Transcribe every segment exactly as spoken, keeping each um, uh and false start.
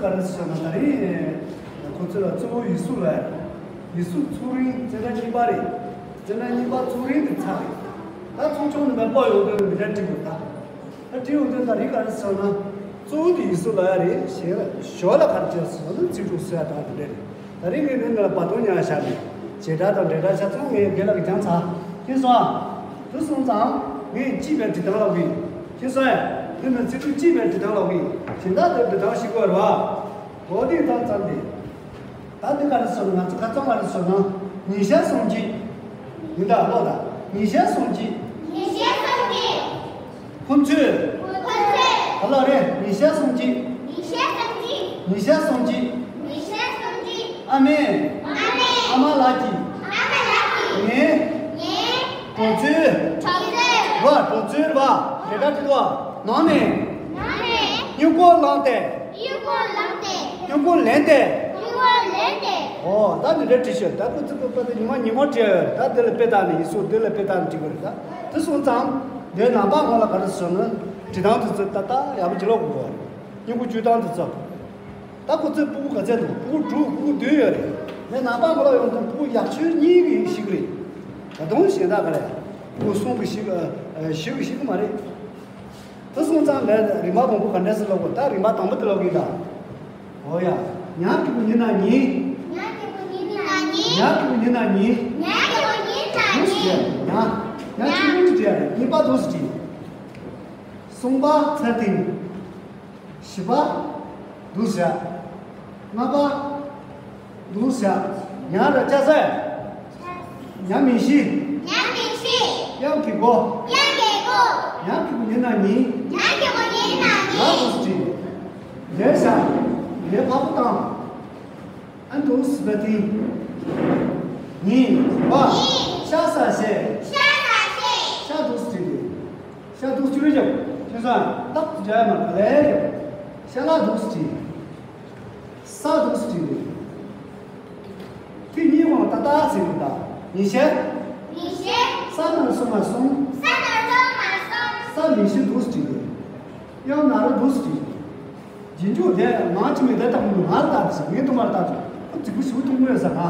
ག་རེ་ཟེར་ན། ད་རིང་ཁོ་ཚོས་ལ་གཙོ་བོ་ཡིག་གཟུགས་ལ་ཡིག་གཟུགས་ཚུགས་རིང་བརྩེགས་འགྲམ་གཉིས་པ་རེད། བརྩེགས་འགྲམ་གཉིས་པ་ཚུགས་རིང་དེ་ཚར་རེད། ད་ཚོགས་ཆུང་ནང་པའི་པོ་ཡོང་དུས་མི་འདྲ་བྲིས་འདུག་ད་ད་བྲིས་ཡོང་དུས་ད་རིང་ག་རེ་ཟེར་ན། གཙོ་བོ་དེ་ཡིག་གཟུགས་ལ་ཡ་རེད། གཞན་ལ་ཞོར་ལ་ག་རེ་བྱས་ཟེར་ན་ཚིག་གྲོགས་སུ་ཡ་དང་དེ་འདྲ་རེད། ད་རིང་གི་ནི་ང་ལ་བར་སྟོང་ཉར་བཞག་ནས་བྱེད་སྒྲ་དང་འབྲེལ་སྒྲ་ཆ་ཚང་ངས་རྒན་ལགས་ཀྱིས་སྦྱངས་ཚར། ཤེས་སོང་ཨ། དེ་སོང་ཙང་ངས་གཅིག་པའི་འབྲི་སྟངས་ལབ་གི་ཡིན། ཤེས་སོང་ཨེ། དེ་ནི་ཚིག་གྲོགས་གཅིག་པའི་འབྲི་སྟངས་ལབ་གི་ཡིན། གཞན་དག་དེ་འབྲི་སྟངས་ཤེས་དགོས་རེད་བ། འོ་དེ་ཙམ་ཙམ་དེ། ད་འདི་ག་རེ་ཟེར་ན། ང་ཚོ་ཁ་རྩང་ག་རེ་ཟེར་ན། ཉིས་ཤར་སུམ་གཅིག་ཡིན་ད་ལོ། ད་ཉིས་ཤར་སུམ་གཅིག་ཉིས་ཤར་སུམ་གཅིག་ཁོ་ཚོས། ཁོ་ཚོས། ག་ལ་རེད། ཉི་ཤར་སུམ་གཅིག་ཉི་ཤར་སུམ་གཅིག་ཉི་ཤར་སུམ་གཅིག་ཉི་ཤར་སུམ་གཅིག་ཨ་མས། ཨ་མས། ཨ་མ་ལགས་ཀྱིས། ཨ་མ་ལགས་ཀྱིས། ངའི། ངའི། གྲོགས་ཚོའི། གྲོགས་ཚོའི། ར། གྲོགས་ཚོའི་ར། དེ་ལྟར་དྲི་བ། ནང་ནས། ནང་ནས། སྨྱུ་གུ་བླངས་ཏེ། སྨྱུ་གུ་བླངས་ཏེ། སྨྱུ་གུ་ལེན་ཏེ། སྨྱུ་གུ་ལེན་ཏེ། ཨོ། ད་འདི་འདྲ་བྲིས་ཤོག་ད་ཁོ་ཚོ་ཁོ་པ་དེ་ཉི་མ་ཉིན་གུང་བྲིས་ཡོད། ད་འདི་ལ་དཔེ་བལྟས་ནས། ཡིག་གཟུགས་འདི་ལ་དཔེ་བལྟས་ནས་བྲིས་དགོས་རེད། ད་དེ་སོང་ཙང་འདིའི་ནང་པ་ངོ་ལ་ག་རེ་ཟེར་ན། འབྲི་སྟངས་དེ་ཚོ་ཏག་ཏག་ཡག་པོ་ཅིག་ཀློག་དགོས་པ་རེད། སྨྱུ་གུ་བཅུག་སྟངས་དེ་ཚོ། ད་ཁོ་ཚོའི་སྤུ་གུ་ག་ཚད་འདུག་སྤུ་གུ་དྲུག་སྤུ་གུ་བདུན་ཡོད་རེད། ངས་ནང་པ་ངོ་ལ་ཡོང་དུས་སྤུ་གུ་ཡག་ཤོས་གཉིས་ཀྱིས་ཤེས་ཀྱི་རེད། ད་དུང་གཞན་དག་ག་རེ། སྤུ་གུ་གསུམ་གྱིས་ཤེས། ཨ། བཞི་གིས་ཤེས་ཀྱི་མ་རེད། དེ་སོང་ཙང་ངས་རིམ་པ་མང་པོ་ག་འདྲས་སེ་ཀློག་དགོས། ད་རིམ་པ་དང་པོ་དེ་ཀློག་གི་ཡིན་ད། འོ་ཡ། ཉ་གི་གུ་ཉི་ན་ཉི། ཉ་གི་གུ་ཉི་ན་ཉི། ཉ་གི་གུ་ཉི་ན་ཉི། ཉ་གི་གུ་ཉི་ན་ཉི། ཉ། ཉ་གཅིག་པོ་ཅིག་བྲིས་ཡ་རེད། གཉིས་པ་འདུག་སེ་བྲིས། གསུམ་པ་ཚེར་ཐིང་། བཞི་པ་འདུག་བཞག་ལྔ་པ་འདུག་བཞག་ཉ་ར་ཅ་ས། ཉ་མིང་གཞི། ཉ་མིང་གཞི། དབྱངས་ཀྱི་མགོ། དབྱངས་ཀྱི་མགོ། ཉ་གི་གུ་ཉི་ན་ཉི། ཉ་གི་གུ་ཉི་ན་ཉི། ལ་འདུག་སེ་བྲིས། ལས་བཞག་ལས་ཕར་བུ་བཏང་། ཨ་འདུག་སེ་བ་ཐིང་། ཉི། བ། ཤ་ས་ཤེ། ཤ་ས་ཤེ། ཤ་འདུག་སེ་བྲིས་ཏེ། ཤ་འདུག་སེ་བྲིས་རྒྱབ། ཁྱོད་ཚོ་རྟག་ཏུ་རྒྱག་ཡ་མ་ག་ལེ་རྒྱབ། ཤ་ལ་འདུག་སེ་བྲིས། ས་འདུག་སེ་བྲིས་ཏེ། ཐིག་གཉིས་བང་ཏག་ཏག་ཟེར་གི་ད། ཉི་ཤར། ཉི་ཤར། ས་ན་སོ་མ་སོང་། ས་ན་སོ་མ་སོང་། ས་མིང་གཞི་འདུག་སེ་བྲིས་ཏེ། དབྱངས་ན་རོ་འདུག་སེ་བྲིས་ཏེ། རྗེས་འཇུག་དེ་མང་ཆེ་མི་དེ་ལྟ་བུ་ང་ལ་ལྟ་ཟེར། ངས་དུ་མར་ལྟ་དུ་ཁོ་རྫིག་པོ་ཞིག་མཐོང་གི་ཡོད་ས་ག་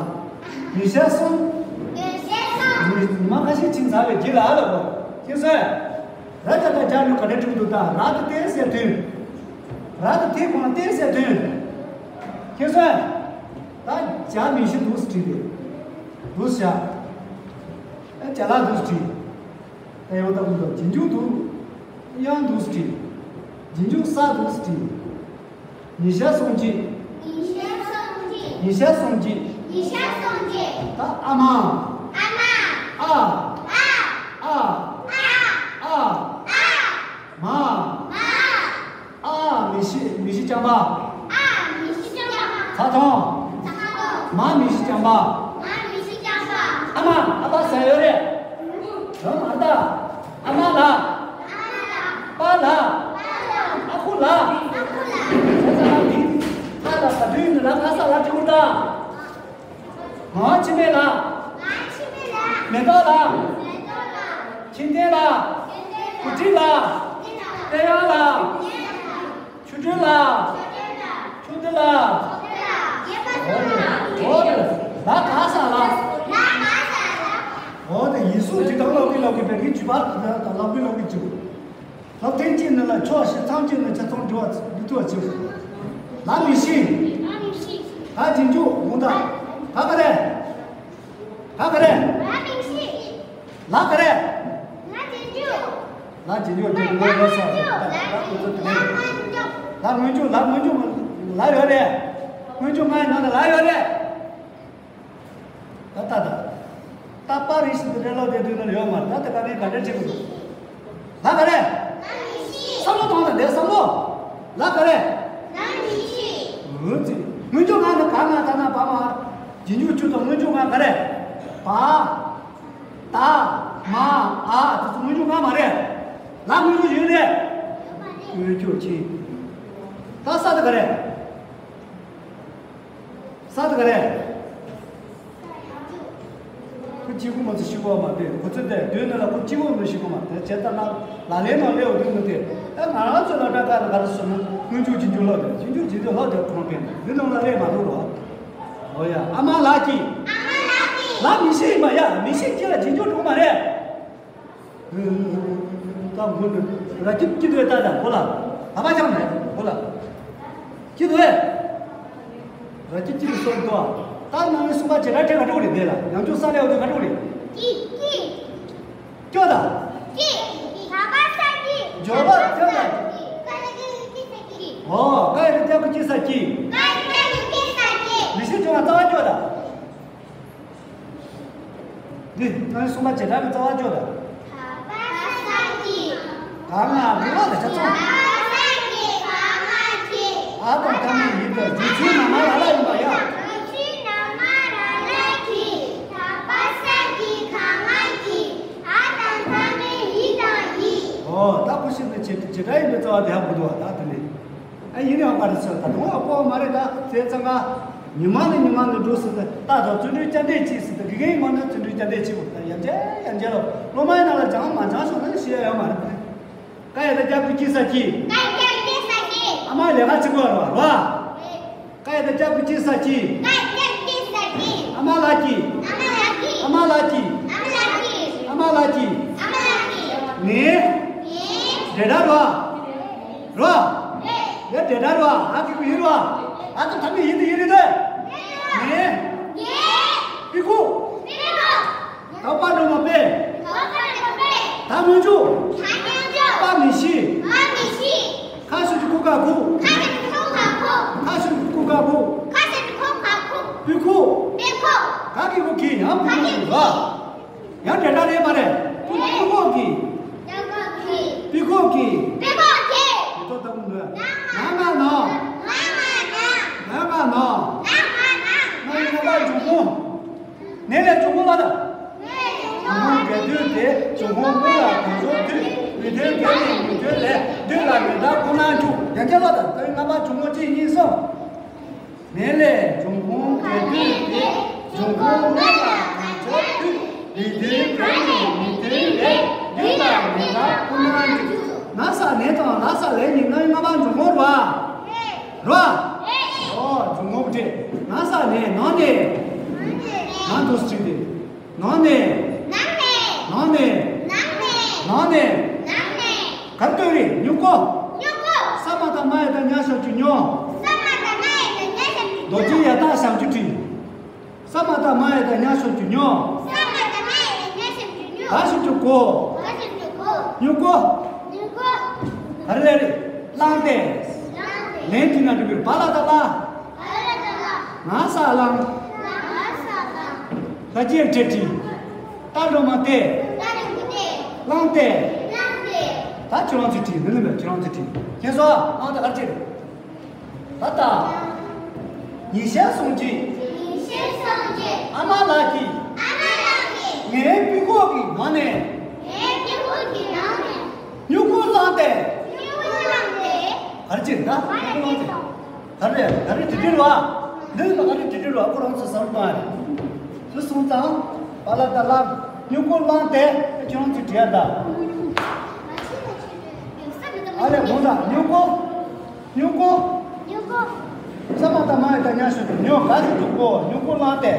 ཉི་ཤར་སོང་། ཉི་ཤར་སོང་། ཉི་མ་ཁ་ཤས་ཕྱིན་ཚར་བའི་རྗེས་ལ་ཨ་ལ་གོ་ཁྱེད་སོང་། ར་ཇ་དང་ཇ་ནི་ག་འདྲ་འབྲི་གི་འདུག་ད་ར་དེ་ཏེ་ཟེར་དོན། ར་དེ་ཏེ་གོང་ལ་ཏེ་ཟེར་དོན། ཁྱེད་སོང་། ད་ཇ་མིང་གཞི་འདུག་སེ་བྲིས་ཏེ། འདུག་སེ་བྱ། ཨ་ཇ་ལ་འདུག་སེ་བྲིས། ད་ཡང་ལྟ་བུ་འདུག་རྗེས་འཇུག་འདུག་དབྱངས་འདུག་སེ་བྲིས། རྗེས་འཇུག་ས་འདུག་སེ་བྲིས། ཉི་ཤར་སུམ་གཅིག་ཉི་ཤར་སུམ་གཅིག་ཉི་ཤར་སུམ་གཅིག་ཉི་ཤར་སུམ་གཅིག་ད་ཨ་མ། ཨ་མ། ཨ། ཨ། ཨ། ཨ། ཨ། ཨ། མ། མ། ཨ་མིང་གཞི་མིང་གཞི་རྐྱང་པ། ཨ་མིང་གཞི་རྐྱང་པ། ཚ་གྲང་། ཚ་གྲང་། མ་མིང་གཞི་རྐྱང་པ། མ་མིང་གཞི་རྐྱང་པ། ཨ་མ། ཨ་ཕ་ཟེར་ཡོད་རེད། ཨ་མ་ད། ཨ་མ་ལགས། ཨ་མ་ལགས། པཱ་ལགས། པཱ་ལགས། ཨ་ཁུ་ལགས། ཨ་ཁུ་ལགས། བྱས་ཙང་ང་འདི་ཨ་ལ་ད་དུས་ནི་ལ་ག་ས་ལ་ཅི་གུར་ད། ང་འཆི་མེད་ལགས། ང་འཆི་མེད་ལགས། མེ་ཏོག་ལགས། མེ་ཏོག་ལགས། ཆིན་ཏན་ལགས། ཆིན་ཏན་ལགས། ཀུ་ཅི་ལགས། ཀུ་ཅི་ལགས། ཏེ་ཡང་ལགས། ཏེ་ཡང་ལགས། ཆུ་སྒྲོན་ལགས། ཆུ་སྒྲོན་ལགས། ཆུ་སྒྲོན་ལགས། འོ་རེད། འོ་རེད། ལ་ག་ས་ལགས། ལ་ག་ས་ལགས། འོ་དེ་ཡིག་གཟུགས་ཅིག་དང་ཀློག་གིན་ཀློག་གིན་བོད་སྐད་ཅིག་པར་དང་ཀློག་གིན་ཀློག་གིན་ཅིག་སློབ་ཐུན་གཅིག་ནང་ལ་ཕྱོགས་བཞི་མཚམས་གཅིག་ནང་ཆ་ཚང་འབྲི་བ་འབྲི་ཐུབ་པ་བྱེད་དགོས། ལ་མིང་གཞི། ལ་མིང་གཞི། ད་རྗེས་འཇུག་འོང་ད། ད་ག་རེ། ད་ག་རེ། ལ་མིང་གཞི། ལ་ག་རེ། ལ་རྗེས་འཇུག་ལ་རྗེས་འཇུག་རྗེས་འཇུག་ལ་རྗེས་འཇུག་ལ་རྗེས་འཇུག་ལ་སྔོན་འཇུག་ལ་སྔོན་འཇུག་ལ་ཡོད་རེད། སྔོན་འཇུག་ལྔའི་ནང་ལ་ལ་ཡོད་རེད། ད་ད་ད། ད་པར་རིས་སུ་དེ་འདྲ་ཀློག་བསྡད་དུས་ན་ཡོད་མ་རེད། ད་དེ་ག་ནས་ག་འདྲ་བྲིས་དགོས་འདུག་ལ་ག་རེ། བསམ་བློ་གཏོང་དང་ལས་བསམ་བློ། ལ་ག་རེ། འོད་ཟེར། སྔོན་འཇུག་ལྔ་ནི་ག་ང་ད་ན་བ་མ། རྗེས་འཇུག་བཅུ་དང་སྔོན་འཇུག་ལྔ་ག་རེ། བ། ད། མ། ཨ། དེ་ཚོ་སྔོན་འཇུག་ལྔ་མ་རེད། ལ་སྔོན་འཇུག་ཡོད་རེད། སྔོན་འཇུག་ཕྱིན། ད་ས་དེ་ག་རེ། ས་དེ་ག་རེ། ཁུ་ གཅིག་པུ་མ་ཚོ་ཤི་གོ་མ་དེ་ཁོ་ཚོ་དེ་དུས་ནི་ལ་ཁོ་གཅིག་པུ་མི་ཤི་གོ་མ་དེ་བྱས་ད་ལ་ལ་ལས་ནང་ལས་འོ་དུས་ནི་དེ་ཨ་ང་རང་ཚོ་ལ་ད་ག་ལ་ག་རེ་སོང་ན་སྔོན་འཇུག་རྗེས་འཇུག་ལོག་དེ་རྗེས་འཇུག་རྗེས་འཇུག་ལོག་དེ་ཁོང་པས་འདི་ནང་ལ་ལས་མ་འགྲོ་རོགས། ཨོ་ཡ་ཨ་མ་ལགས་ཀྱིས། ཨ་མ་ལགས་ཀྱིས། ལ་མི་ཤི་ཡིན་པ་ཡ་མི་ཤི་ཅི་ལ་རྗེས་འཇུག་འགྲོ་མ་རེད། ད་མུ་ནི་ར་ཅིབ་ཅིབ་དུ་ད་ད་གོ་ལ་ད་པ་ཅང་ནས་གོ་ལ་ཅི་དུ་ར་ཅིབ་ཅིབ་སོ་དུ་ད་ནང་ནས་གསུམ་པ་བྱེ་བྲག་ཕྲད་ག་འགྲོ་རེད་དེ་ལ་ཡང་ཅུང་ས་ལེ་འོ་དུ་ག་འགྲོ་རེད། ཀྱི་ཀྱི། ཀྱོ་ད། ཀྱི། ད་པ་ས་ཀྱི། འཇོ་བ་ཀྱོ་ད། ཀ་ལ་ཀི་ཀི་ས་ཀྱི། ཨོ་ཀ་ཡ་རི་ཏ་ཀུ་ཅི་ས་ཀྱི། ཀ་ཡ་རི་ཏ་ཀུ་ཅི་ས་ཀྱི། མི་ཤི་ཅུང་ང་རྩ་བ་ཀྱོ་ད། འདི་ང་གསུམ་པ་བྱེ་བྲག་གི་རྩ་བ་ཅོ་ད། ད་པ་ས་ཀྱི། ག་ང་འདི་བ་ལ་ཆ་ཚང་། ད་པ་ས་ཀྱི་ག་ང་ཀྱི། ཨ་དང་ཐ་མའི་ཡིད་དུ་རྗེ་བཙུན་ན་མ་ར་ལ་ཡིན་པ་ཡ། རྗེ་བཙུན་ན་མ་ར་ལ་ཀྱི། ད་པ་ས་ཀྱི་ག་ང་ཀྱི། ཨ་དང་ཐ་མའི་ཡིད་དང་ཡིད། ཨོ་ད་ཁུ་ཤི་ནི་བྱེ་བྱེ་བྲག་ཡིན་པའི་རྩ་བ་དེ་ཧ་གོ་འདུག་བ་ད་དེ་ནི། ཨ་ཡིན་ནའང་ག་རེ་ཟེར་ད་དུང་ཨ་ཕོ་མ་རེད་ད་ཚེ་ཚང་ག་ཉི་མ་ནས་ཉི་མ་ནས་འགྲོ་ཟེར་ད་ད་ད་བརྩོན་འགྲུས་བསྐྱར་ཟློས་གྱིས་ཟེར་ད་དགེ་རྒན་ཡིན་མ་ན་བརྩོན་འགྲུས་བསྐྱར་ཟློས་གྱིས་པོ་ད་ཡར་རྒྱས་ཡར་རྒྱས་ལོ་སློབ་མ་ཡིན་ན་ལ་སྦྱང་མ་སྦྱང་ཤོག་ན་ཤེས་ཡ་ཡོད་མ་རེད་ད། ཀ་ཡ་ད་རྒྱ་བོད་ཀྱི་ས་ཀྱི། ཀ་ཡ་རྒྱ་བོད་ཀྱི་ས་ཀྱི། ཨ་མ་ལས་ཀ་བྱེད་དགོས་ར་བ། ཀ་ཡ་ད་རྒྱ་བོད་ཀྱི་ས་ཀྱི། ཀ་ཡ་རྒྱ་བོད་ཀྱི་ས་ཀྱི། ཨ་མ་ལགས་ཀྱིས། ཨ་མ་ལགས་ཀྱིས། ཨ་མ་ལགས་ཀྱིས། ཨ་མ་ལགས་ཀྱིས། ཨ་མ་ལགས་ཀྱིས། ངའི། ངའི། འབྲེལ་སྒྲ་ར་བ། ར། ཡ་འབྲེལ་སྒྲ་ར་བ། ཨ་ཀི་ཀུ་ཡིན་ར་བ། ཨ་ཀི་ཐ་མི་ཡིན་དུ་ཡིན་རེད་དེ། ངའི། ངའི། པི་ཀུ། པི་ཀུ། ད་པ་འགྲོ་མ་པས། ད་པ་འགྲོ་མ་པས། ད་སྔོན་འཇུག་ད་སྔོན་འཇུག་པ་མི་ཤི། པ་མི་ཤི། ཁ་ཤུ་ཅུ་ཀུ་ཀ་ཀུ། ཁ་ཤུ་ཅུ་ཀུ་ཀ་ཀུ། ཁ་ཤུ་ཅུ་ཀུ་ཀ་ཀུ། ཁ་ཤུ་ཅུ་ཀུ་ཀ་ཀུ། པི་ཁུ། པི་ཁུ། ག་གི་གུ་གི་ཡང་པི་ཁུ་གི་ར། ཡང་འབྲེལ་སྒྲ་རེད་མ་རེད། པི་ཁུ་གི། པི་ཁུ་གི། པི་ཁུ་གི། པི་ཁུ་གི། ད་ལྟ་ཀུན་འདོད། ང་ང་ནོ། ང་ང་ནོ། ང་ང་ནོ། ང་ང་ནོ། ང་ཡི་ང་པ་འབྱུང་ཁུངས། ནས་ལས་འབྱུང་ཁུངས་ལ་ད། འབྱུང་ཁུངས་འབྲེལ་དུས་དེ་འབྱུང་ཁུངས་སྔོན་ལ་གང་ཤོར་དུས་མི་དོན་འབྲེལ་ནས་མི་དོན་ལས་དུས་ལ་མི་འདག་ཁོ་ན་འཇུག་ཡང་བསྐྱར་ལ་ད་ལྟ་ང་པ་འབྱུང་ཁུངས་གཅིག་གཉིས་གསུམ། ནས་ལས་འབྱུང་ཁུངས་འབྲེལ་དུས་དེ་འབྱུང་ཁུངས་སྔོན་ལ་གང་ཤོར་དུས་མི་དོན་འབྲེལ་ནས་མི་དོན་ལས་དུས་ལ་མི་འདག་ཁོ་ན་འཇུག་ན་ས་ནས་དང་ལ་ས་ལས་ཉིན་ན་ང་པ་འབྱུང་ཁུངས་ར། ར། ཨོ་འབྱུང་ཁུངས་འབྲེལ། ན་ས་ནས་ནང་ནས། ནང་དུ་ཞིག་སྟེ། ནང་ནས། ནང་ནས། ནང་ནས། ནང་ནས། ནང་ནས། ནང་ནས། གར་སྟོན་རེད་སྨྱུ་གུ། སྨྱུ་གུ། ས་མ་བཏགས་མ་ཡ་བཏགས་ཉ་ཞབས་ཀྱུ་སྨྱོ། ས་མ་བཏགས་མ་ཡ་བཏགས་ཉ་ཞབས་ཀྱུ་སྨྱོ། རྡོ་རྗེ་ཡ་བཏགས་ཞབས་ཀྱུ་དྲི། ས་མ་བཏགས་མ་ཡ་བཏགས་ཉ་ཞབས་ཀྱུ་སྨྱོ། ས་མ་བཏགས་མ་ཡ་བཏགས་ཉ་ཞབས་ཀྱུ་སྨྱོ། ག་ཞབས་ཀྱུ་གོ། ག་ཞབས་ཀྱུ་གོ། སྨྱུ་གུ། སྨྱུ་གུ། ག་རེ་རེད། བླངས་ཏེ། བླངས་ཏེ། ལན་དུས་ན་འགྲུབ་པའི་བ་ལ་ད་བླ། བ་ལ་ད་བླ། ང་ས་བླངས། ང་ས་བླངས། ད་ཅེར་ཁྲེ་ཁྲི། ད་འགྲོ་མ་སྟེ། ད་འགྲོ་མ་སྟེ། བླངས་ཏེ། བླངས་ཏེ། ད་ཁྱོད་རང་ཚོས་བྲིས་འདི་ལ་མེད་ཁྱོད་རང་ཚོས་བྲིས་མཁྱེན་སོང་ཨ། བླངས་ཏེ་ག་རེ་བྱེད། ད་ལྟ། ཉིན་ཤས་སོང་རྗེས། ཉིན་ཤས་སོང་རྗེས། ཨ་མ་ལགས་ཀྱིས། ཨ་མ་ལགས་ཀྱིས། ངའི་པི་ཁོག་གི་ནང་ནས། ངའི་པི་ཁོག་གི་ནང་ནས། སྨྱུ་གུ་བླངས་ཏེ། སྨྱུ་གུ་བླངས་ཏེ། ག་རེ་བྱེད་ད། སྨྱུ་གུ་བླངས་ཏེ། ག་རེ་ག་རེ་དྲི་དྲི་རུ་བ། འདི་ལ་ག་རེ་དྲི་དྲི་རུ་བ་ཁོ་རང་ཚོ་བསམ་བློ་གཏོང་ཡ་རེད། དེ་སོང་ཙང་། བ་ལ་ད་ལ། སྨྱུ་གུ་བླངས་ཏེ། ཁྱོད་རང་ཚོས་བྲིས་ཡ་ད། ཨ་ལས་དགོངས་དག་སྨྱུ་གུ། སྨྱུ་གུ། སྨྱུ་གུ། ས་མ་བཏགས་མ་ཡ་བཏགས་ཉ་ཞབས་ཀྱུ་སྨྱོ། ག་ཞབས་ཀྱུ་གོ། སྨྱུ་གུ་བླངས་ཏེ།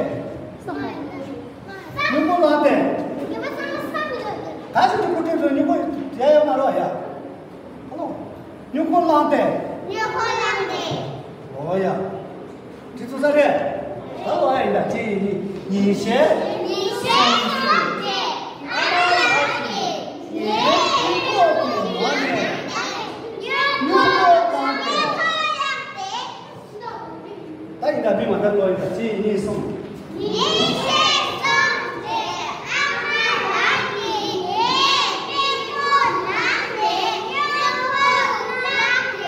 སྨྱུ་གུ་བླངས་ཏེ། ག་ཞབས་ཀྱུ་གོ་དེ་ཚོ་སྨྱུ་གུ་ཡ་ཡ་མ་རོ་ཡ། ཨ་ལོ། སྨྱུ་གུ་བླངས་ཏེ། སྨྱུ་གུ་བླངས་ཏེ། ཨོ་ཡ། དེ་ཚོ་ས་རེད། ད་ལོ་ཨ་ཡིན་ད་ཅི་ཡིན་ཉིན་ཤས། ཉིན་ཤས་སོང་རྗེས། ཨ་མ་ལགས་ཀྱིས། ངའི་སྨྱུ་གུ་གི་ནང་ནས། སྨྱུ་གུ་བླངས་ཏེ། ད་ཡིན་ད་མི་མ་ད་ལོ་ཡིན་ད་གཅིག་གཉིས་གསུམ། ཉིན་ཤས་སོང་རྗེས་ཨ་མ་ལགས་ཀྱིས་ངའི་པི་ཁོག་ནང་ནས་སྨྱུ་གུ་བླངས་ཏེ།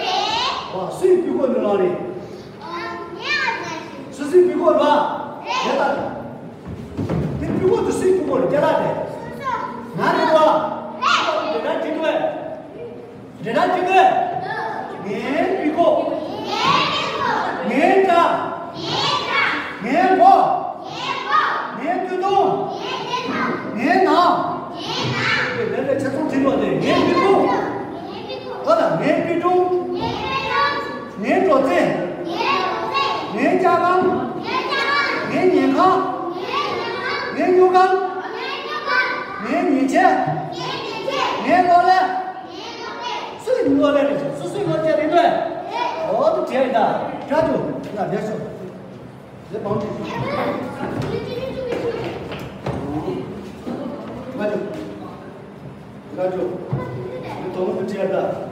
ཨོ་སུའི་པི་ཁོག་ནས་བླངས་རེད། ཨ་ངའི་ཨ་མ་ཞིག་སུ་སུའི་པི་ཁོག་རེད་བ། རེད་ད། དེ་པི་ཁོག་དེ་སུའི་པི་ཁོག་རེད་སྐྱེ་ལ་རེད། སུ་སུ། ང་རེད་བ། རེད། དེ་ན་དྲི་དགོས། འདྲེ་དགྲ་གཅིག་པས། ངའི་པི་ཁོག་ངའི་སྐྲ། ངའི་མགོ། བྱས། ངའི་གློག་ཀླད། སུ་ཡི་གློག་ཀླད་རེད། སུ་སུའི་གློག་ཀླད་རེད་འདོད། འོ་དེ་བྲིས་ཡིན་ད། དྲ་ཅུ་ལ་བསྡད་ཤོག་ལས་བང་ཁྲིད། ང་ཅུ། ང་ཅུ། མི་དོ་མོ་དེ་བྲིས་ཡིན་ད།